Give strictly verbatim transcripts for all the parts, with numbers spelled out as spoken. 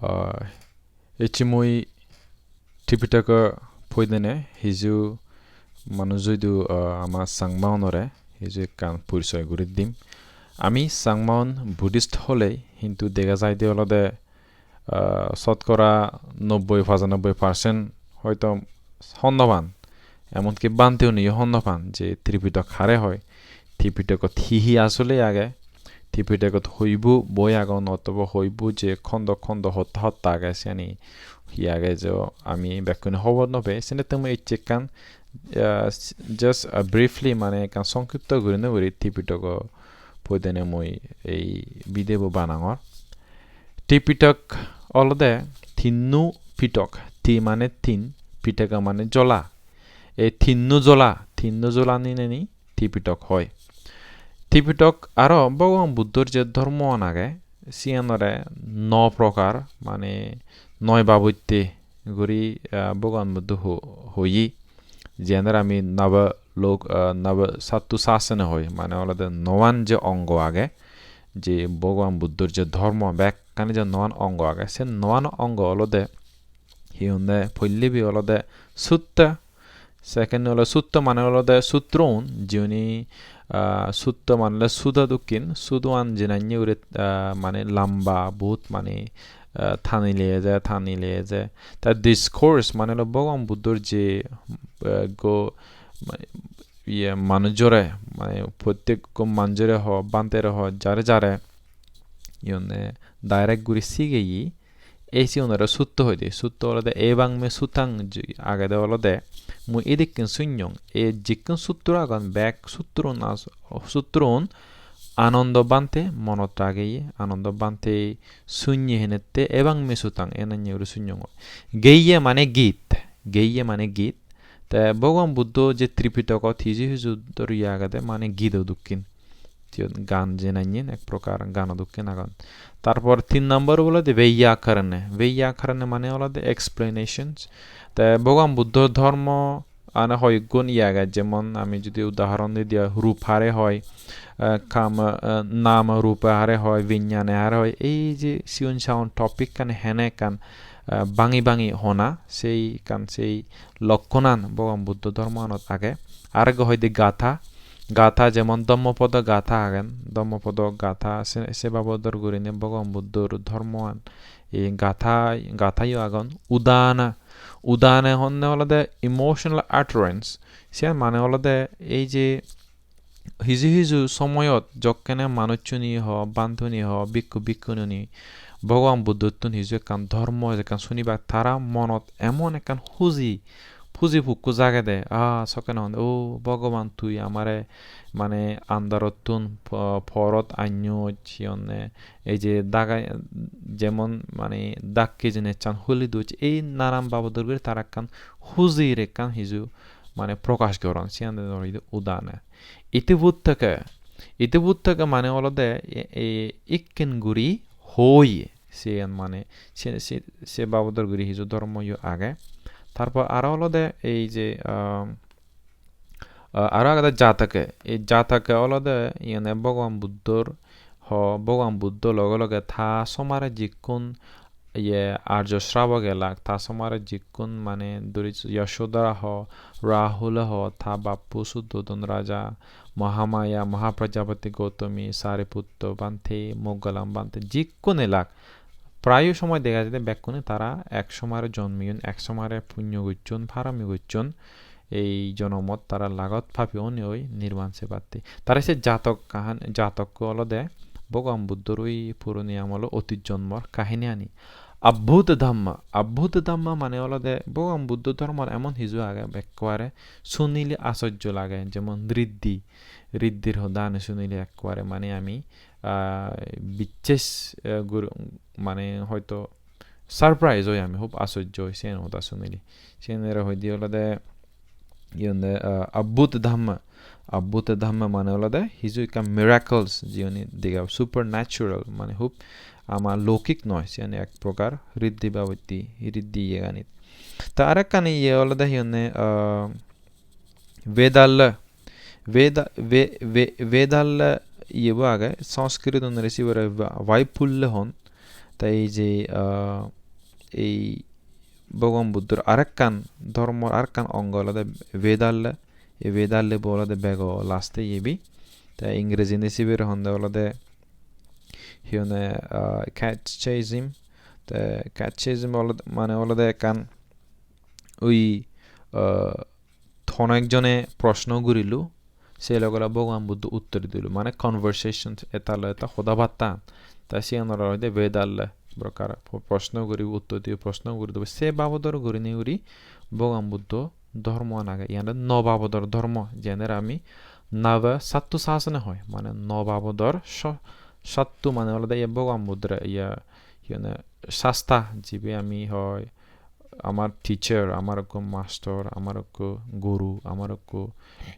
Ah, ecche mui Tripitaka poidene hiju manuj hoidu, ah, ama Changma unore hiju ekkan porichoy guri dim. Ami Changma un Buddhist hole hintu dega jaide olode, ah, sotkora nobboi pachanobboi percent hoito hon no pan, emonki bhante uniyo hon no pan je Tripitok hare hoi, Tripitok hi hi asole age, Tripitok hoibo boi agon otoba hoibo je khondo khondo hotta hotta age siyani hi age je ami bekkune hobor no pei. Senotte mui ecche ekkan, ah, just, ah, briefly mane ekkan songkipto gurine guri Tripitok poidene mui ei video bo banangor. Tripitok olode tinnu pitok, ti mane tin, pitaka mane jola. Ei tinnu jola, tinnu jola nineni Tripitok hoi. Tripitok aro Bhogoban Buddhor je dhormoan age, siyanore no prokar, mane noi babotte guri, ah, Bhogoban Buddho ho-, hoye. Jiyanore ami Nava Lok, ah, Nava Sattu Sasana hoi, mane olode noan je ongo age, je Bhogoban Buddhor je dhormo bekkani je noan ongo age, se noan ongo olode hi honde, poillebi olode sutta, second olode sutta mane olode sutroun, jiuni, ah, sutta mane olode suda dokken, sudoan jenanye guri, ah, mane lamba, bohut mane, ah, tani leye je, tani leye je. Ta discourse mane olode Bhogoban Buddhor je, ah, go, ma-, iye manujore, mane prottekko manujore ho, bhantere ho, jare jare, iyone direct guri sigeye, ei sigunore sutta hoide. Sutta olode ebang me sutang je agede olode mui idikken sunyong. E jikken sutro agon bek sutroun as-, sutroun Anando Bhante monot rageye, Anando Bhante sunye henette ebang me sutang enanye guri sunyong. Geye mane git, geye mane git. Te Bhogoban Buddho je Tripitokot hiju hiju doriye agede mane gido dokken. Siyot gan jenanyen ek prokar gano dokken agon. Tarpor tin number olode Veyyakarana. Veyyakarana mane olode explanations. Te Bhogoban Buddho dhormo ane hoyekgun iye age, jemon ami judi udahoron di dia rup hare hoi, eh, kam, eh, nam rupa hare hoi, vinyane hare hoi, ei je sigon sagon topic ani hene ekkan, eh, bangi bangi hona, sei ekkan sei lokkonan Bhogoban Buddho dhormoanot age. Arekko hoide gatha, gatha jemon Dhammapada gatha agen, Dhammapada gatha se, se babodor gurinei Bhogoban Buddhor dhormoan, ei gatha, gathayo agon. Udana, udana honne olode emotional utterance, siyan mane olode ei je hiju hiju somoyot jokkene manuchchuni ho, bhantuni ho, bhikkhu bhikkhuninuni Bhogoban Buddhottun hiju ekkan dhormo ekkan sunibak, tara monot emon ekkan huji, puji pukku jagede, ah, sokkene honde, "O Bhogoban, tui amare mane andarottun po-, porot annoj," hi honne, ei je dagai, jemon mane dakke jinissan huli doj, ei nanan babodor guri tara ekkan hujir ekkan hiju mane prokash goron, siyan hoide udana. Iti buttake, iti buttake mane olode e, e, ikken guri hoi, siyan mane se, se, se babodor guri hiju dhormo yo age. Tarpor aro olode ei je, um, uh, aro agede jatake, ei jatake olode iyene Bhogoban Buddhor ho, Bhogoban Buddho loge loge ta somare jikkun iye Arjo Srabok elak, ta somare jikkun mane duri Yasodhara ho, Rahula ho, ta bappu Suddhodon Raja, Mahamaya, Mahaprajapati Gautami, Sariputto Bhante, Moggalam Bhante, jikkun elak. Prayo somoy dega jai de bekkune tara ek somare jonmiyon, ek somare punyo gocchon, parami gocchon. Ei jonomot tara lagot papi oni oi nirban sebatte. Tara se jatok kahan-, jatokko olode Bhogoban Buddhor oi puroni amolo otit jonmor kahiniyani. Abbhuta Dhamma, Abbhuta Dhamma mane olode Bhogoban Buddho dhormor emon hiju age ekkubare sunile asojjo lage, jemon riddhi, riddhir hodani sunile ekkubare mane ami, ah, bicches, eh, gur-, mane hoito surprise oi ami, hub asojjo oi siyen hoda sunile. Siyenore hoide olode iyende, ah, Abbhuta Dhamma. Abbhuta Dhamma mane olode hiju ekkan miracles, jiyeni dega supernatural, mane hub ama loukik noi, siyani ek prokar riddhi babotti, riddhi iyeganit. Ta arekkan iye olode hiyonne, ah, Vedalla, Veda-, Ve-, Ve-, Vedalla iyebo age, Sanskrit onore sibere Va-, Vaipulya hon. Te ei je, ah, ei Bhogoban Buddhor arekkan dhormor arekkan ongo olode Vedalle. Ei Vedalle bo olode bego last-e iyebi. Te Ingrejindi sibere honde olode hi honne, ah, catechism. Te catechism olode, mane olode ekkan ui, ah, hono ekjone proshno gurilo, se loge loge Bhogoban Buddho uttor dilo, mane conversation, eta loi eta hoda batta. Te siyan aro hoide Vedalle, prokkar pro-, proshno guribo, uttor dibo, proshno guri dibo, se babodor gurinei guri Bhogoban Buddho dhormoan age. Iyan no babodor dhormo, jener ami Nava Sattu Sasana hoi, mane no babodor so-, sattu mane olode iye Bhogoban Buddhore iye, iye sasta jibe ami hoi, amar teacher, amar ekko mastor, amar ekko guru, amar ekko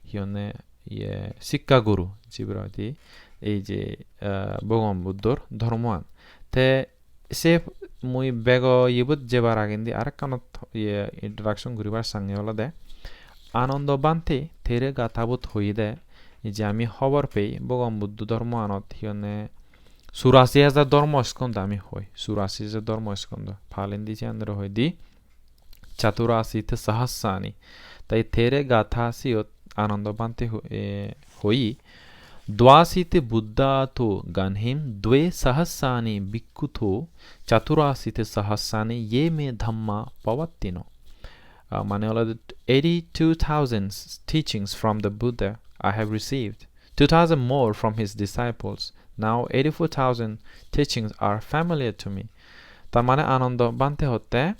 hi honne iye sikka guru, jibere hoide ei je, eh, Bhogoban Buddhor dhormoan. Te se mui bego iyebot jebar agendi arekkanot iye introduction guribar sange olode Anando Bhante tere gathabot hoyede je ami hobor pei Bhogoban Buddho dhormoanot hi honne churasi hajar dhormo skondo ami hoi, churasi hajar dhormo skondo. Palendi siyanore hoide Chaturasita Sahassani. Tai tere gatha siyot Anando Bhante ho-, eh, hoi, Dvasita Buddha atho ganhim dve sahassani bhikkhutho chaturasita sahassani ye me dhamma pavattino. Ah, mane olode eighty-two thousand teachings from the Buddha I have received. Two thousand more from his disciples. Now eighty-four thousand teachings are familiar to me. Tar mane Anando Bhante hotte,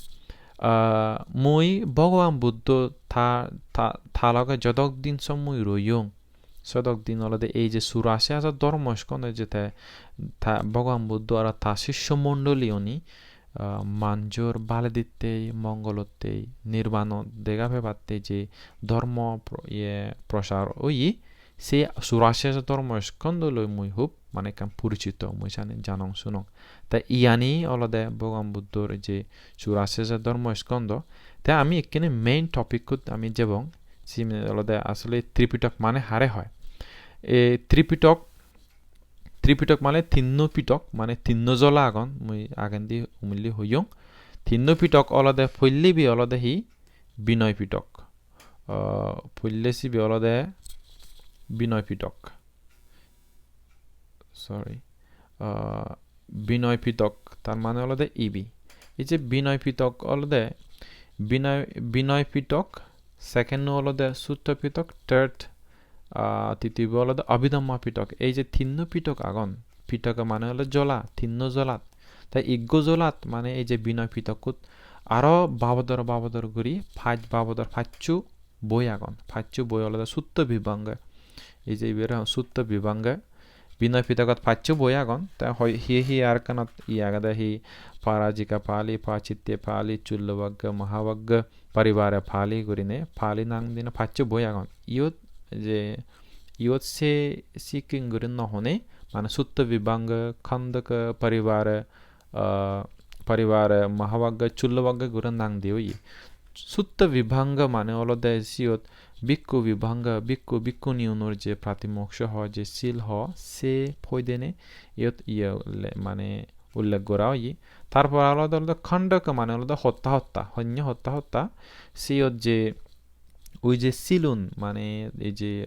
ah, mui Bhogoban Buddho ta, ta, ta loge jodok din so mui roiyong, sodok din olode ei je churasi hajar dhormo skondo je te, ta Bhogoban Buddho aro ta sisyo mondoli oni, ah, manjor baledittei, mongolottei, nirbanot dega pebattei je dhormo pro-, iye prochar oye, se churasi hajar dhormo skondo loi mui hub mane ekkan porichito, mui sani janong sunong. Te iyani olode Bhogoban Buddhor je churasi hajar dhormo skondo. Te ami ekkene main topic-kut ami jebong, siyen olode asole Tripitok mane hare hoi. E Tripitok, Tripitok mane tinno pitok, mane tinno jola agon, mui agendi umilli hoyong. Tinno pitok olode poillebi olode hi Binoy Pitok. Ah, poille sibe olode Binoy Pitok. Sorry. Ah, Binoy Pitok, tar mane olode ibe. Ei je Binoy Pitok olode Binoy, Binoy Pitok, second olode Sutta Pitok, third, ah, titibo olode Abhidhamma Pitok. Ei je tinno pitok agon, pitok mane olode jola, tinno jolat. Te iggo jolat mane ei je Binoy Pitokkut aro babodor babodor guri pach babodor paccho boi agon. Paccho boi olode Sutta Vibhanga. Ei je ibere hon Sutta Vibhanga. Binoy Pitogot paccho boi agon. Te hoi, hi hi arekkanot iye agede hi Parajika Pali, Pachitya Pali, Chullabagga, Mahabagga, Parivara Pali gurine Pali nang dine paccho boi agon. Iyot je, iyot se sikken guri no hone, mane Sutta Vibhanga, Khandaka Parivara, ah, Parivara, Mahabagga, Chullabagga guri nang di oye. Sutta Vibhanga mane olode siyot Bhikkhu Vibhanga, Bhikkhu, Bhikkhuni unor je pratimoksha ho, je sil ho, se poidene iyot iye le-, mane ullekh gora oye. Tar por olode, olode Khandaka mane olode hotta hotta, honye hotta hotta. Siyot je ui je silun, mane ei je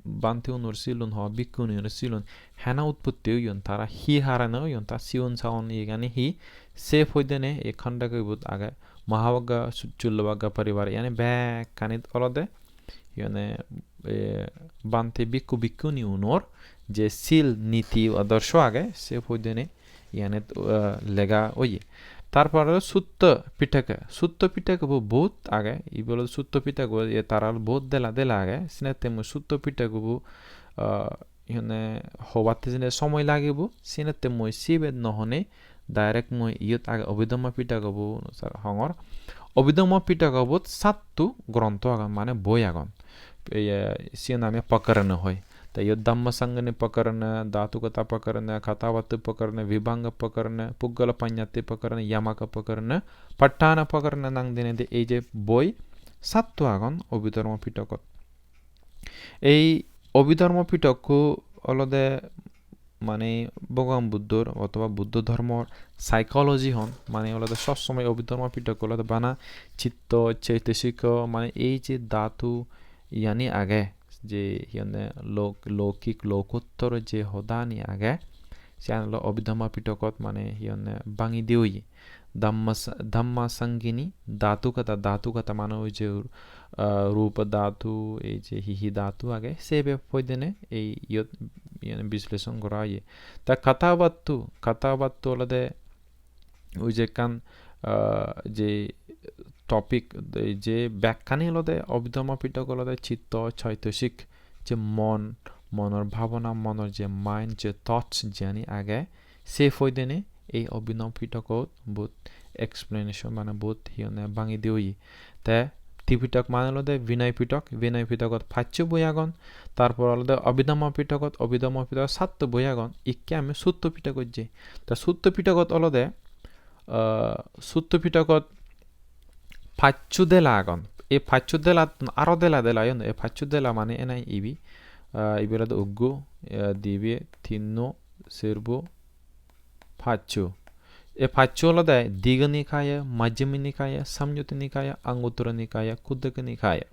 bhante unor silun ho, bhikkhuni unor silun, hena utpotti oyon, tara hi harane oyon, ta sigon sagon iyegani hi, se poidene ei Khandaka ibot age. Mahabagga, Su-, Chullabagga paribar, iyani bekkanit olode, iyane, e, bhante bhikkhu bhikkhuni unor je sil niti adorsho age, se poidene iyanit, ah, lega oye. Tar pore Sutta Pitaka. Sutta Pitaka bo bohut age. Ibe olode Sutta Pitaka bo, ye tara bohut dela dela age. Sinette mui Sutta Pitaka bo, ah, iyene hobatte jene somoy lagibo. Sinette mui sibe no hone direct mui iyot age Abhidhamma Pitaka bo sar hongor. Abhidhamma Pitaka bot satto grontho agon, mane boi agon. Ye, siyen ami pakarana hoi. Te iyot Dhammasangani pakarana, Dhatukata pakarana, Kathavattu pakarana, Vibhanga pakarana, Puggala Panyatti pakarana, Yamaka pakarana, Patthana pakarana nang dinei de ei je boi satto agon Abhidharma Pitakot. Ei Abhidharma Pitakko olode mane Bhogoban Buddhor otoba Buddho dhormor psychology hon, mane olode sob somoi Abhidharma Pitok olode bana chitto, chaitasiko, mane ei je dhatu iyani age, je hi honne lok-, lokik, lokottor je hodani age, siyan olode Abhidharma Pitokot mane hi honne bangi di oye. Dhamma sa-, Dhamma Sangini dhatu kata, dhatu kata mane oi je, ah, rupa dhatu, ei je hi hi dhatu age, sebe poidene ei iyot, iyot bisleson gora oye. Ta kathavattu, kathavattu olode oi je ekkan, ah, je topic, ei je bekkani olode Abhidharma Pitok olode chitto, chaitasik, je mon, monor bhabona, monor je mind, je thoughts jiyani age, se poidene ei Abhidharma Pitokot bohut explanation, mane bohut hi honne bangi di oye. Te Tipitok mane olode Vinoy Pitok, Vinoy Pitokot paccho boi agon, tarpor olode Abhidharma Pitokot, Abhidharma Pitokot satto boi agon, ikke ami Sutto Pitokot jei. Te Sutto Pitokot olode, ah, Sutto Pitokot paccho dela agon. Ei paccho delattun aro dela dela oyon. Ei paccho dela mane enai ibe, ah, ibe olode uggo, ah, dibe, tinno, serbo, paccho. Ei paccho olode Digha Nikaya, Majjhima Nikaya, Samyutta Nikaya, Anguttara Nikaya, Khuddaka Nikaya.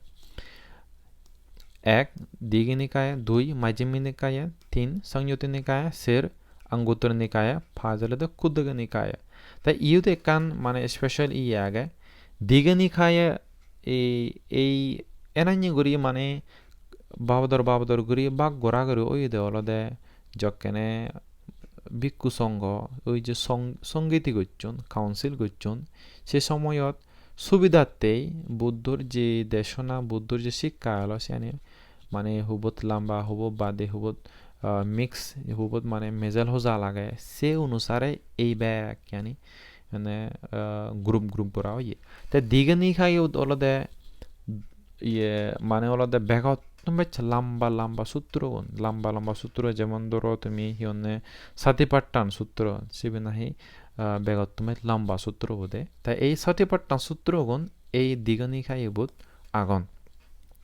Ek, Digha Nikaya, dui, Majjhima Nikaya, tin, Samyutta Nikaya, ser, Anguttara Nikaya, paj olode Khuddaka Nikaya. Te iyot ekkan mane special iye age. Digha Nikaya ei, ei enanye guri mane babodor babodor guri bhag gora guri oyede olode jokkene bhikkhu songho, oi je song-, songiti gocchon, council gocchon, se somoyot subidattei Buddhor je desona, Buddhor je sikka elo, siyani mane hubot lamba, hubot bade, hubot, ah, mix, hubot mane mejal hojal age, se onusare ei bekkani mane, ah, group group gora oye. Te Digha Nikayot olode iye mane olode begottun bej lamba lamba sutrogun, lamba lamba sutro, jemon dhoro tumi hi honne Satipattan sutro, sibe nahi, ah, begottun bej lamba sutro obode. Te ei Satipattan sutrogun ei Digha Nikayebot agon.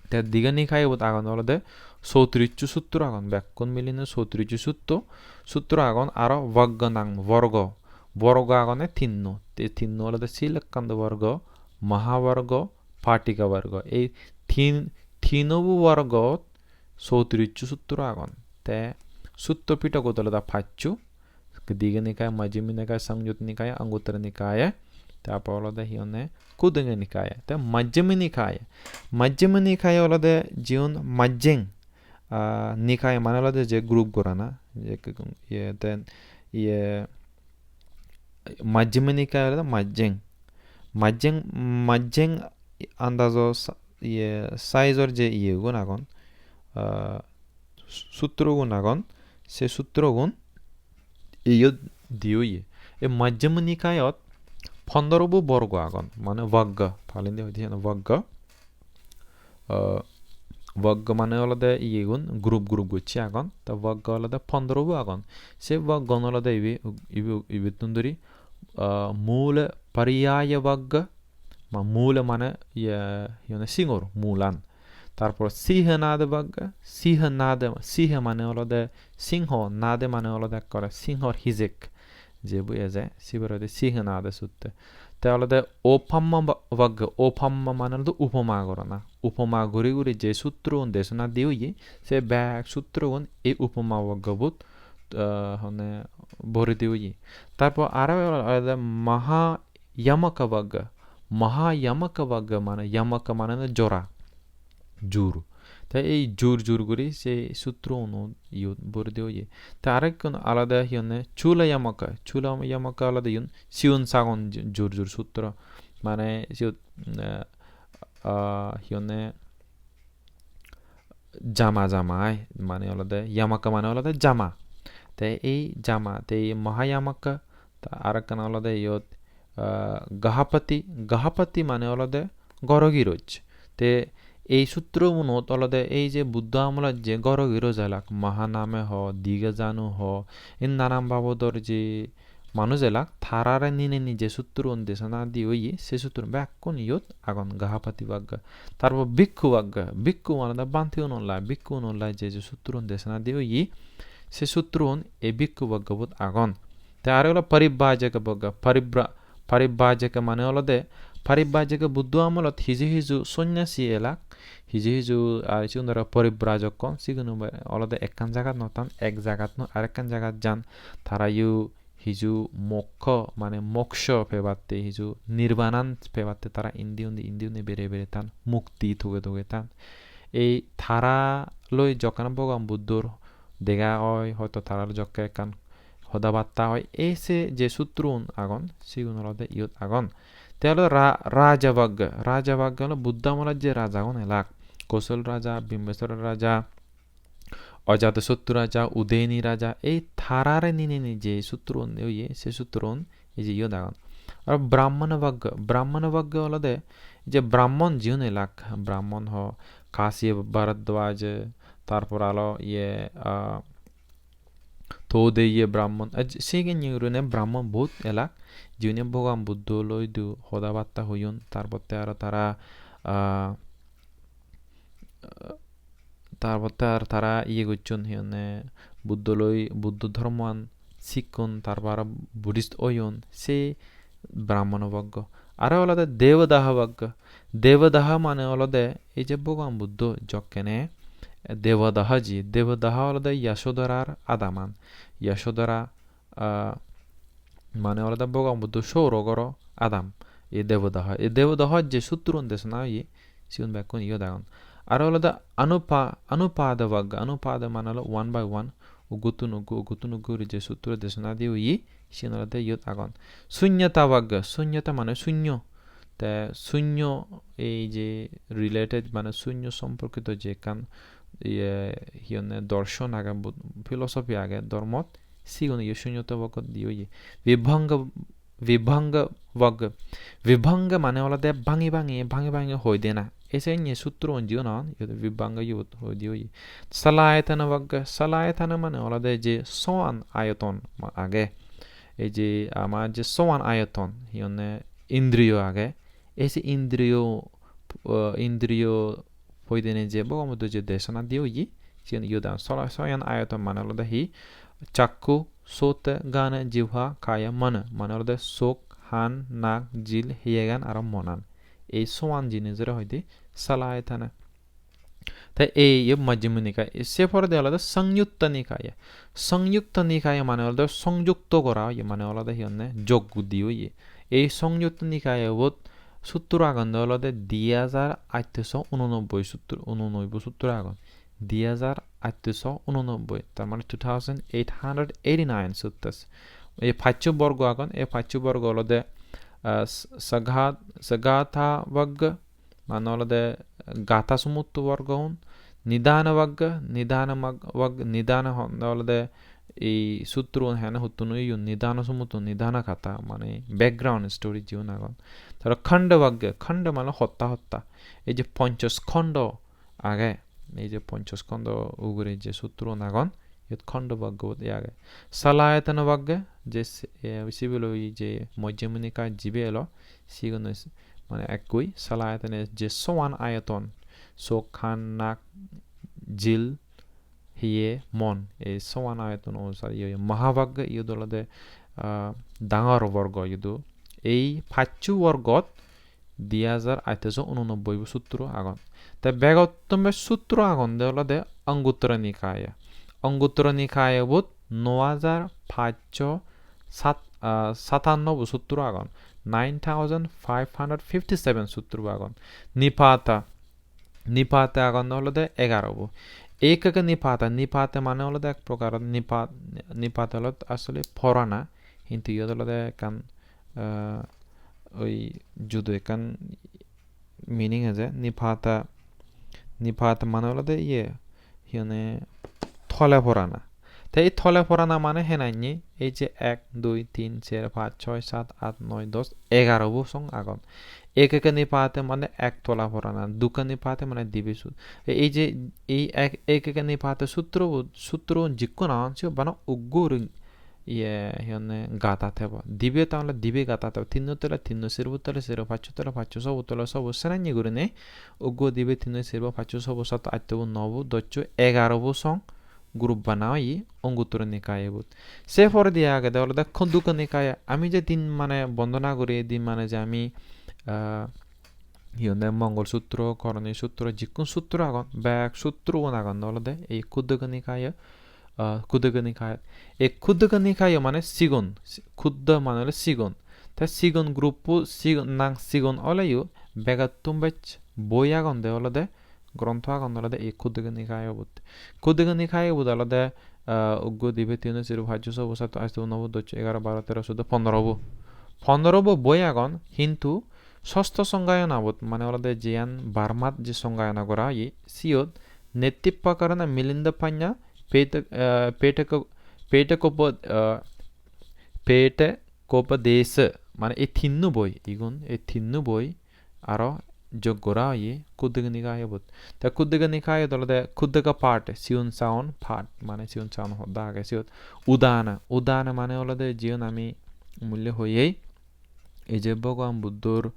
Te Digha Nikayebot agon olode sotrisso sutro agon, bekkun miline sotrisso sutro, sutro agon, aro Vagga nang borgo, borgo agone tinno. Te tinno olode Silakkhandha borgo, Mahaborgo, Pathika borgo. Ei tin, tinobu borgot sotrisso sutro agon. Te Sutto Pitogot olode paccho, Digha Nikaya, Majjhima Nikaya, Samyutta Nikaya, Anguttara Nikaya, tarpor olode hi honne Khuddaka Nikaya. Te Majjhima Nikaya, Majjhima Nikaya olode jiun majjeng, ah, Nikaya mane olode je group gorana, je k-, iye, then iye, Majjhima Nikaya olode majjeng. Majjeng, majjeng andajo sa-, iye, size-or je iyegun agon, ah, sutrogun agon, se sutrogun iyot di oye. Ei Majjhima Nikayot pondro bo borgo agon, mane Vagga, Palindi hoide siyan Vagga. Ah, Vagga mane olode iyegun group group gocche agon. Ta Vagga olode pondro bo agon. Se Vaggan olode ibe, ibe, ibettun duri, ah, Mula Pariyaya Vagga, ma Mula mane iye, hi honne singor, mulan. Tarpor Sihanada Vagga, Sihanada, Siha mane olode singho, nada mane olode ekkore singhor hijek. Je bu eje, sibere hoide Sihanada sutte. Te olode Opama ba-, Vagga, Opama mane olode upoma gorana. Upoma guri guri je sutrogun desona di oye, se bek sutrogun ei Upama Vaggabot, ah, honne bori di oye. Tarpor aro olode Maha Yamaka Vagga. Maha Yamaka Vagga mane, Yamaka mane jora, jur. Te ei jur jur guri se sutro unu iyot bor de oye. Te arekkun alada hi honne Chula Yamaka. Chula Yamaka alada iyun sigon sagon ju-, jur jur sutro. Mane siyot, eh, ah, hi honne jama jama ai. Mane olode Yamaka mane olode jama. Te ei jama, te ei Maha Yamaka, ta arekkan olode iyot, ah, Gahapati. Gahapati mane olode goro giroj. Te ei sutro gunot olode ei je Buddho amolot je goro giroj elak, Mahaname ho, Digajanu ho, in nanan babodor je manuj elak, tarare ninei nije sutrogun desona di oye, se sutro bekkun iyot agon Gahapati Vagga. Tarpor Bhikkhu Vagga, Bhikkhu mane do bhante unor lai, Bhikkhu unor lai je je sutrogun desona di oye, se sutroun ei bhikkhu boggobot agon. Te aro olo paribrajaka bogga, paribra-, paribrajaka mane olode, paribrajaka Buddho amolot hiju hiju sonyasi elak, hiju hiju ar sigun aro paribrajak hon, sigun olode ekkan jagat no tan, ek jagat no arekkan jagat jan, tarayo hiju mokkho mane moksho pebatte, hiju nirbanan pebatte tara indi undi, indi undi bere bere tan, mukti toge toge tan. Ei tara loi jokkene Bhogoban Buddhor dega oi, hoito tara loi jokke ekkan hoda batta oi, ei se je sutroun agon, sigun olode iyot agon. Te olode ra-, Rajabagga, Rajabagga olo Buddho amolot je rajagun elak, Kosal Raja, Bimbisara Raja, Ajatasattu Raja, Udayani Raja, ei tarare ninei je sutroun oye, se sutroun ei je iyot agon. Aro Brahmana Bagga, Brahmana Bagga olode je Brahmon jiun elak, Brahmon ho Kasya Bharadwaj, tarpor aro iye, ah, Todeyya Brahmon, ah, sigen gurine Brahmon bohut elak, jiune Bhogoban Buddho loi idu hoda batta hoyon, tarpotte aro tara, ah, tar potte ar tara iye gocchon, hi honne, Buddho loi, Buddho dhormoan sikkon, tar por aro Buddhist oyon, se Brahmana Bagga. Aro olode Devadaha Bagga. Devadaha mane olode ei je Bhogoban Buddho jokkene Devadaha ji, Devadaha olode Yasodharar adaman. Yasodhara ah, mane olode Bhogoban Buddho souro goro adam, ei Devadaha. Ei Devadaha je sutroun desona oye, sigun bekkun iyot agon. Aro olode Anupa-, Anupada Bagga, Anupada mane olo one by one, ugguttun uggu, ugguttun uggu guri je sutro desona di oye, sigun olode iyot agon. Sunyata Bagga, sunyata mane sunyo. Te sunyo ei je related mane sunyo somporkito je ekkan iye, hi honne, dorshon age, bu-, philosophy age dhormot, sigun iye sunyata Bagga di oye. Vibhanga, Vibhanga Bagga. Vibhanga mane olode bhangi bhangi, bhangi bhangi hoi dena. Ei se enne sutroun jiun agon, iyot Vibhanga iyot hoi di oye. Salayatana Bagga, Salayatana mane olode je soan ayoton ma-, age. Ei je ama je soan ayoton, hi honne, indriyo age. Ei se indriyo, uh, indriyo hoidene je Bhogoban Buddho je desona di oye, siyen iyot agon. Sola-, soyan ayoton mane olode hi? Chakku, sot, ghana, jibha, kaya, mana. Mane olode sok, han, nak, jil, hiyegan aro monan. Ei soan jinisore hoide salayatana. Te ei ye Majjhima Nikaya, se poredi olode Samyutta Nikaya. Samyutta Nikaya mane olode songjukto gora oye, mane olode hi honne, jog gudi oye. Ei Samyutta Nikaya bot sutro agonde olode di hajar attoso unonobboi sutro, unonobboi sutro agon. Di hajar attoso unonobboi, tar mane two thousand eight hundred eighty-nine suttas. Ei paccho borgo agon, ei paccho borgo olode, ah, s-, sagat-, sagata bagga, mane olode gata sumutto borgo un, nidana bagga, nidana mag-, bag-, nidana honde olode ei sutro un hene huttun oyon, nidana sumutto, nidana kata, mane background story jiun agon. Tara khanda bagga, khanda mane hotta hotta. Ei je ponchoskondo age, ei je ponchoskondo ugure je sutro un agon, iyot khanda bagga bot ei age. Salayatana bagga, je se-, e, sibe loi je Majjhima Nikaya jibe elo, sigun s-, mane ekkui. Salayatana je soan ayoton, sok, han, nak, jil, hiye, mon, ei soan ayoton onusare iye oye. Mahabagga iyot olode, ah, dangor borgo iyot. Ei paccho borgot di hajar attoso unonobboi bo sutro agon. Te begottun bej sutro agonde olode Anguttara Nikaya. Anguttara Nikaya bot no hajar paccho sat-, ah, satanno bo sutro agon. Nine thousand five hundred fifty-seven sutro agon. Nipata, Nipata agonde olode egaro bo. Ekka ekka Nipata, Nipata mane olode ek prokar nipa-, Nipata olode asole porana, hintu iyot olode ekkan, ah, oi judo ekkan meaning eje. Nipata, Nipata mane olode iye, hi honne, tole porana. Te ei tole porana mane henanne, ei je ek, dui, tin, ser, pach, soi, sat, at, noi, dos, egaro bo song agon. Ekka ekka Nipata mane ek tola porana, dukka Nipata mane dibe sut. E-, ei je ei ek, ekka ekka Nipata sutro bo, sutro jikkun agon, siyo bana uggo guri iye, hi honne, gata thebo. Dibe ta ole dibe gata thebo, tinno tole tinno, serbo tole serbo, paccho tole paccho, sobo tole sobo, senanne gurine uggo dibe tinno serbo paccho sobo satto atto bo nobo dosso egaro bo song group bana oye Anguttara Nikaya bot. Se poredi agede olode Khuddaka Nikaya. Ami je din mane bondona guri, din mane je ami, ah, hi honne, Mongol Sutro, Koroni Sutro, jikkun sutro agon, bek sutrogun agon olode ei Khuddaka Nikaya, ah, Khuddaka Nikaya. Ei Khuddaka Nikaya mane sigon, si-, Khuddaka mane ole sigon. Te sigon group-o, sigon, nang sigon oleyo begottun bej boi agonde olode, grontho agon olode ei Khuddaka Nikaya bot. Khuddaka Nikaya bot olode, ah, uggo dibe tino sero pajjo sobo satto asto unobo dosso egaro baro tero soddo pondrobo. Pondrobo boi agon, hintu Sosto Songayona bot, mane olode jiyan Burmat je Songayona gora oye, siyot Nettipakarana Milinda Panya, Pete, ah, Peteko-, Petekopo-, ah, Petekopadesa, mane ei tinno boi, igun ei tinno boi aro jog gora oye Khuddaka Nikaya bot. Te Khuddaka Nikaya bot olode Khuddaka Path, sigon sagon path, mane sigon sagon hoda age siyot. Udana, udana mane olode jiyan ami mulye hoyei, ei je Bhogoban Buddhor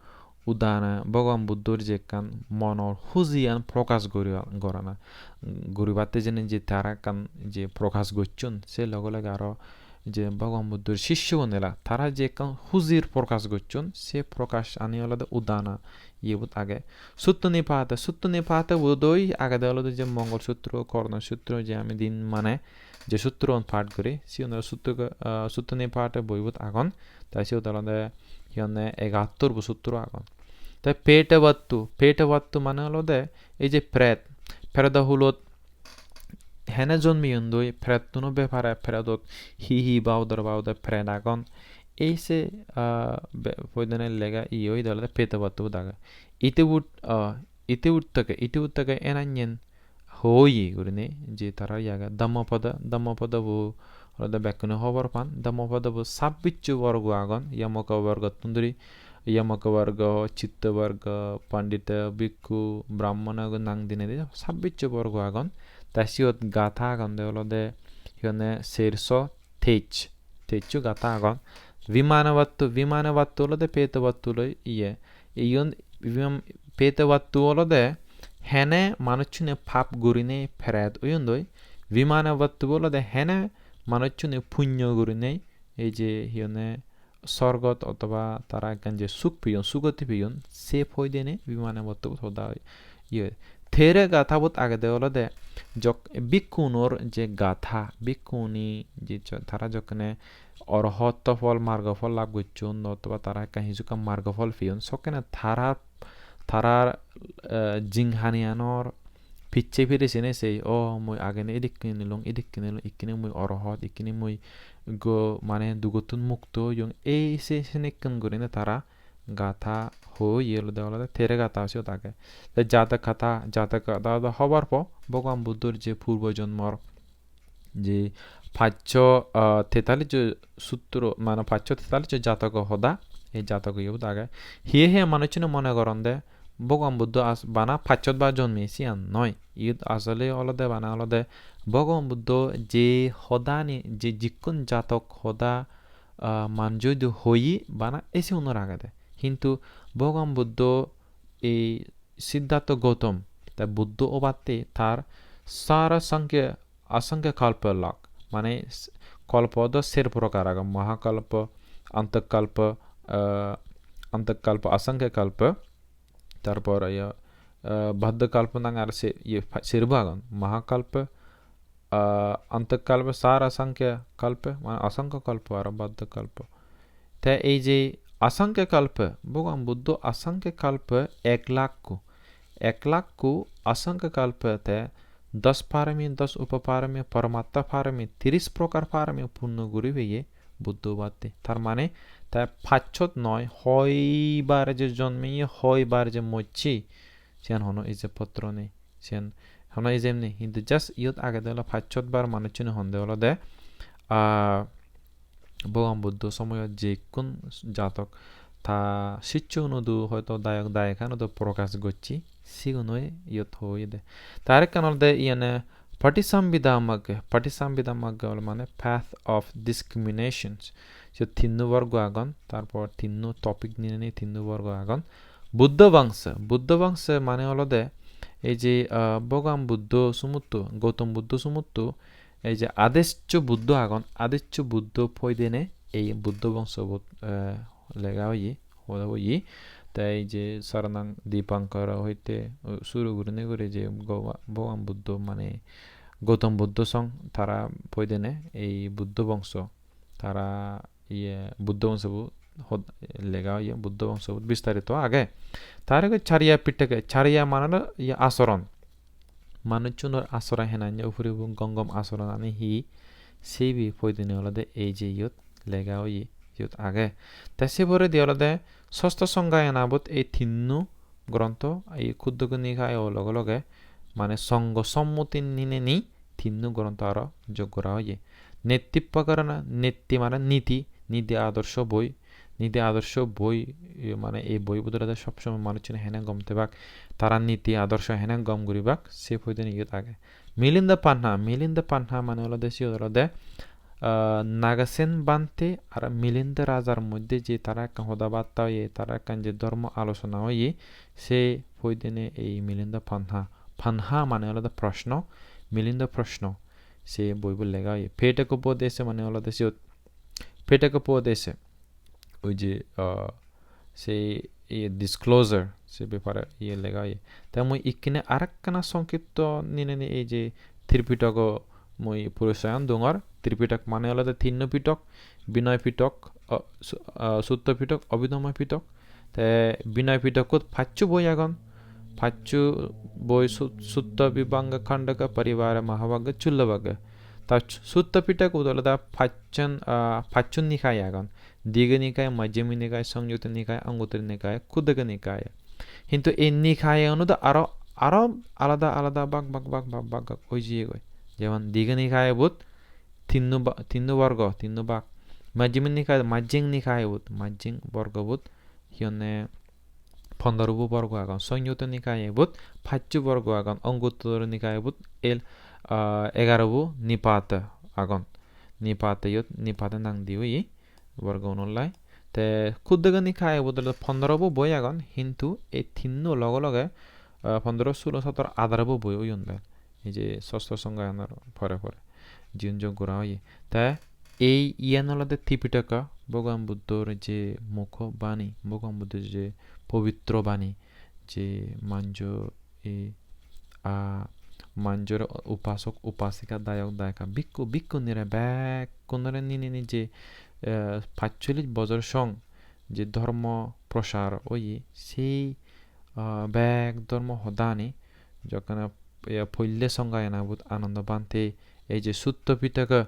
udana, Bhogoban Buddhor je ekkan monor hujiyan prokash gori-, gorana, guribatte jene je tara ekkan je prokash gocchon, se loge loge aro je Bhogoban Buddhor sissogun ela, tara je ekkan hujir prokash gocchon, se prokash ani olode udana iyebot age. Sutta Nipata, Sutta Nipata bodoi agede olode je Mongol Sutro, Korno Sutro je ami din mane je sutrogun pat guri, sigun olode Sutta, ah, Sutta Nipata boibot agon. Te siyot olode hi honne egahattor bo sutro agon. Te Petevattu, Petevattu mane olode ei je pret, predo hulot hene jonmeyondoi, prettuno bepare, predot hi hi baodor baodor pret agon. Ei se, ah, be-, poidene lega iye oyede olode Petevattu bot age. Ite ut, ah, ite ut theke, ite ut theke enanyen hoye gurinei je tara iye age Dhammapada, Dhammapada bo olode bekkune hobor pan. Dhammapada bo sabbisso borgo agon, Yamaka borgottun duri, Yamaka borgo, Chitta borgo, Pandita, Bhikkhu, Brahmana nang dinei de sabbisso borgo agon. Te siyot gatha agonde olode hi honne serso tej, tejjo gatha agon. Vimanavattu, Vimanavattu olode Petevattu loi iye. Iyun Vim-, Petevattu olode hene manuchchune pap gurinei pret oyondoi. Vimanavattu olode hene manuchchune punyo gurinei ei je hi honne sorgot otoba tara ekkan je suk peyon, sugoti peyon, se poidene Vimanavattu bot hoda oi. Iye, Thera gatha bot agede olode jok-, bhikkhunor je gatha, bhikkhuni je jo-, tara jokkene orohotto phol, margo phol lab gocchon, otoba tara ekkan hissu ekkan margo phol peyon, sokkene tara, tarar, eh, jinghaniyanor picche phiri sene sei, "O, mui agene idikke nilung, idikke nilung, ikkine mui orohot, ikkine mui go-, mane dugottun mukto oyong." Ei se senekken gurine tara gatha hoi, iye olode, olode Thera gatha siyot age. Te Jatak gatha, Jatak gatha do hobor po, Bhogoban Buddhor je purbo jonmor je paccho, ah, tetalisso sutro, mane paccho tetalisso jatoko hoda, ei jatoko iyot age. Hiye hiye manuchchune mone goronde Bhogoban Buddho as-, bana pacchot bar jonmi siyan noi. Iyot asole olode bana olode Bhogoban Buddho je hodani, je jikkun jatok hoda, ah, manjoi do hoye bana ei sigunor agede. Hintu Bhogoban Buddho ei Siddhartha Gautam, te Buddho obatte tar sara sankhe asankhe kalpo lak, mane s-, kalpo do ser prokar agon, mahakalpo, antakalpo, ah, antakalpo, asankhe kalpo, tarpor iye, ah, baddhakalpo nang ar se, iye, pa-, serbo agon, mahakalpo, ah, antakalpo, sara sankhe kalpo, mane asankhe kalpo aro baddhakalpo. Te ei je asankhe kalpo, Bhogoban Buddho asankhe kalpo ek lakko, ek lakko asankhe kalpo te dos parami, dos upoparami, paramattha parami, tiris prokar parami punno guri peye Buddho obatte. Tar mane te pacchot noi, hoibar je jonmeye, hoibar je mocche, siyan hono ijeb potro nei. Siyan hono ijeb nei. Hintu just iyot agede ole pacchot bar manuchchune honde olode, ah, Bhogoban Buddho somoyot je ikkun jatok ta siccho unodo hoito dayok dayika unodo prokash gocche, sigunoi iyot hoyede. Te arekkan olode iyene Patisambhida magga, Patisambhida magga ole mane path of discriminations. Siyot tinno borgo agon, tarpor tinno topic ninei tinno borgo agon. Buddho Vangsa, Buddho Vangsa mane olode ei je, ah, Bhogoban Buddho sumutto, Gautam Buddho sumutto Ei je adescho Buddho agon, adescho Buddho poidene ei Buddho bongsobot, eh, lega oye, hoda oye. Te ei je Saranang Dipankara hoite, uh, suru gurinei guri je Goba-, Bhogoban Buddho mane Gautam Buddho song tara poidene ei Buddho bongso tara iye Buddho bongsobo hod-, lega oye, Buddho bongsobot bistarito age. Tar age Chariya Pitaka, Chariya mane holo iye asoron. Manuchunor asoron henanne ugure gom gom asoronani hi, sibe poidene olode ei je iyot lega oye, iyot age. Te se poredi olode Sosto Songhayanabot ei tinno grontho, ei Khuddaka Nikaya o loge loge mane Songho sommoti nineni tinno grontho aro jog gora oye. Netti Pakarana, netti mane niti, niti adorsho boi, niti adorsho boi, e, mane ei boibot olode sob somoi manuchune hene gom tebak, tara niti adorsho hene gom guribak, se poidene iyot age. Milinda Panha, Milinda Panha mane olode siyot olode, ah, Nagasen Bhante aro Milinda Rajar moddhe je tara ekkan hoda batta oye, tara ekkan je dhormo alochona oye, se poidene ei Milinda Panha. Panha mane olode proshno, Milinda Proshno, se boibot lega oye. Petaka Upadesha mane olode siyot Petaka Upadesha, oi je, ah, se iye disclosure, se bepare iye lega oye. Te mui ikkine arekkana songkipto nineni ei je Tripitako mui porisoyan dongor. Tripitok mane olode tinno pitok, Binoy Pitok, o, su-, ah, Sutta Pitok, Abhidhamma Pitok. Te Binoy Pitokkot paccho boi agon. Paccho boi su-, Sutta, Vibhanga, Khandaka, Parivara, Mahavagga, Chullabagga. Ta Sutta Pitokot olode pacchon, ah, pacchon Nikai agon. Digha Nikai, Majjhima Nikai, Sanyutta Nikai, Anguttara Nikai, Khuddaka Nikai. Hintu ei Nikai uno do aro, aro alada alada bag, bag, bag, bag, bag, bag oi jiyegoi. Jemon Digha Nikai bot tinno ba-, tinno borgo, tinno bag. Majjhima Nikai, Majjhing Nikai bot, Majjhing borgo bot, hi honne, pondro bo borgo agon. Sanyutta Nikai bot paccho borgo agon. Anguttara Nikai bot el, ah, egaro bo Nipata agon. Nipata iyot, Nipata nang di oye borgo unollai. Te Khuddaka Nikai bot olode pondro bo boi agon, hintu ei tinno loge loge, ah, pondro, sulo, sotoro, adaro bo boi oyon de. Ei je Sosto Songhayanor pore pore jiun jog gora oye. Te ei iyan olode Tripitaka, Bhogoban Buddhor je mukho bani, Bhogoban Buddhor je pobitro bani, je manjo ei, ah, manjore upasok, upasika, dayok, dayika, bhikkhu, bhikkhunnire bekkunore nineni je, eh, pachchollish bojor song je dhormo prochar oye, sei, ah, bek dhormo hodani jokkene, eh, poille Songhayanabot Anando Bhante ei je Sutta Pitaka,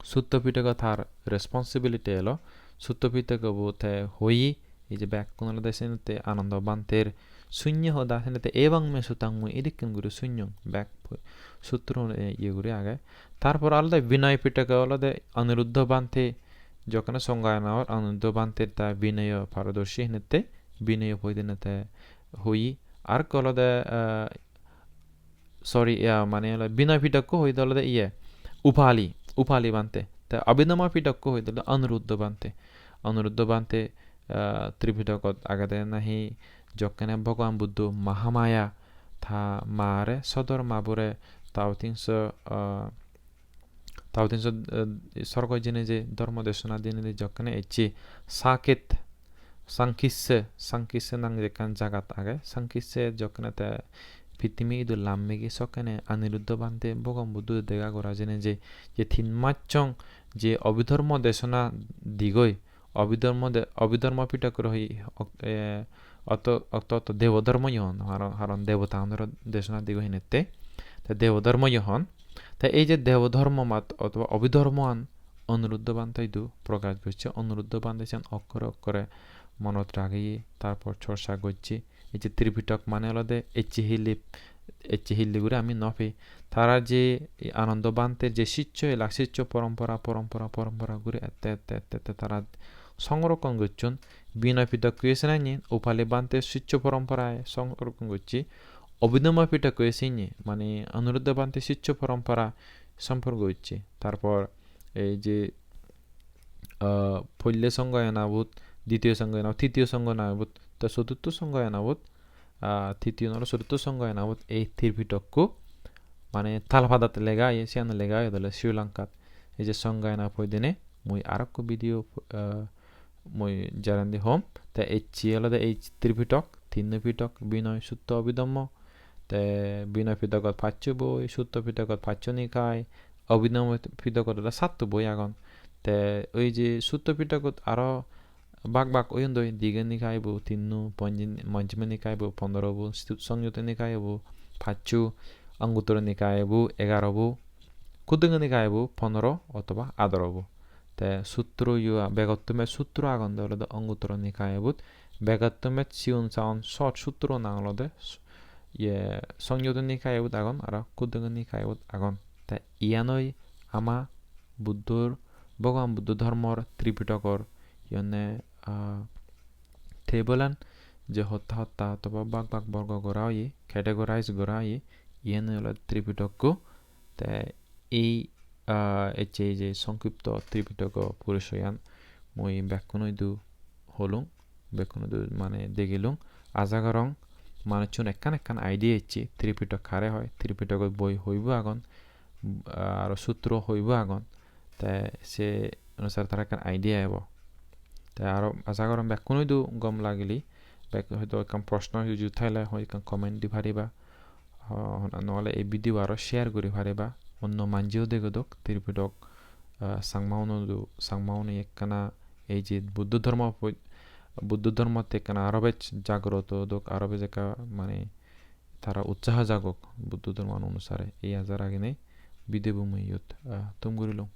Sutta Pitaka tar responsibility elo. Sutta Pitaka bo te hoye, ei je bekkun olode senotte Anando Bhanter sunye hoda, senotte "Evamme sutaṃ muñi", edikken guri sunyong, bek po-, sutro, eh, iye guri age. Tar por olode Binoy Pitaka olode Aniruddha Bhante, jokkene Songhayanabot Aniruddha Bhante ta binoyo parodorshi, senotte binoyo poidene te hoye. Arekko olode, eh, sorry, ya, mane ole Binoy Pitokko hoide olode iye, Upali, Upali Bhante. Te Abhidhamma Pitokko hoide olode Anuruddha Bhante. Anuruddha Bhante, ah, Tripitokot agede nahi jokkene Bhogoban Buddho Mahamaya ta mare sodor mabure Taotingso, ah, Taotingso, eh, sorgo jeinei je dhormo desona dinei je jokkene ecche Saket, Sankisse, Sankisse nang je ekkan jagat age. Sankisse jokkene te pittimi idu lammegi sokkene Aniruddha Bhante Bhogoban Buddho dega gora jeinei je, je tin mas song je Abhidhormo desona digoi, Abhidhormo de-, Abhidhormo Pitokko hoi ok-, eh, otto, otto, otto Debo Dhormo yo hon, haron, haron debota unore desona digo hinette. Te Debo Dhormo yo hon. Te ei je Debo Dhormo mat otoba Abhidhormoan Anuruddha Bhante idu prokash gocche. Anuruddha Bhante siyan okkore okkore monot rageye, tarpor chorcha gocche. Ei je Tripitok mane olode ecche hille, ecche hille guri ami no pei. Tara je Anando Bhanter je siccho elak, siccho porompora, porompora, porompora guri ette, ette, ette, ette tara songrokkon gocchon. Binoy Pitokko senanye Upali Bhanter siccho porompora songrokkon gocche. Abhidhamma Pitokko senye, mane Anuruddha Bhante siccho porompora somporko gocche. Tarpor ei je, ah, poille Songhayanabot, ditiyo Songhayanabot, titiyo Songhayanabot, te choturtho Songhayanabot, ah, titiyo nolo choturtho Songhayanabot ei Tripitokko mane tal padat lega oye, siyan lega oye dole Sri Lankat. Ei je Sangayana poidene mui arokko video, ah, mui jerendi hom. Te ecche olode ei Tripitok, tinno Pitok, Binoy, Sutto, Abhidhammo. Te Binoy Pitogot paccho boi, Sutto Pitogot paccho nikai, Abhidhammo Pitogot olode satto boi agon. Te oi je Sutto Pitogot aro bak bak oyon doi, Digha Nikai bo tinno, Panji-, Majjhima Nikai bo pondro bo, Su-, Sanyutta Nikai bo paccho, Anguttara Nikai bo egaro bo, Khuddaka Nikai bo pondro otoba adaro bo. Te sutro yo a-, begottun bej sutro agon de olode Anguttara Nikai bot, begottun bej sigon sagon short sutro nang olode s-, ye Sanyutta Nikai bot agon, aro Khuddaka Nikai bot agon. Te iyanoi ama Buddhor, Bhogoban Buddho dhormor Tripitokor iyone, ah, table an je hotta hotta otoba bak bak borgo gora oye, categorize gora oye, iyen olode Tripitokko. Te ei, ah, ecche ei je songkipto Tripitoko porisoyan mui bekkun idu holung, bekkun idu mane degilung. Aja gorong manuchun ekkan ekkan idea ecche Tripitok hare hoi, Tripitokot boi hoibo agon, ah, aro sutro hoibo agon. Te se onusare tara ekkan idea ebo. Te aro aja gorong bekkun idu gom lagile, bek hoito ekkan proshno hiju thaile hoi ekkan comment di pariba. Ah, nohole ei video aro share guri pariba. Onno manjeo degodok, Tripitok, ah, Changma uno du, Changma uno ekkana ei je Buddho dhormo poi-, Buddho dhormotte ekkana aro bej jagroto odok, aro bej ekka mane tara utsaho jagok Buddho dhormo onusare. Ei aja raginei video bo mui iyot, ah, thum gurilung.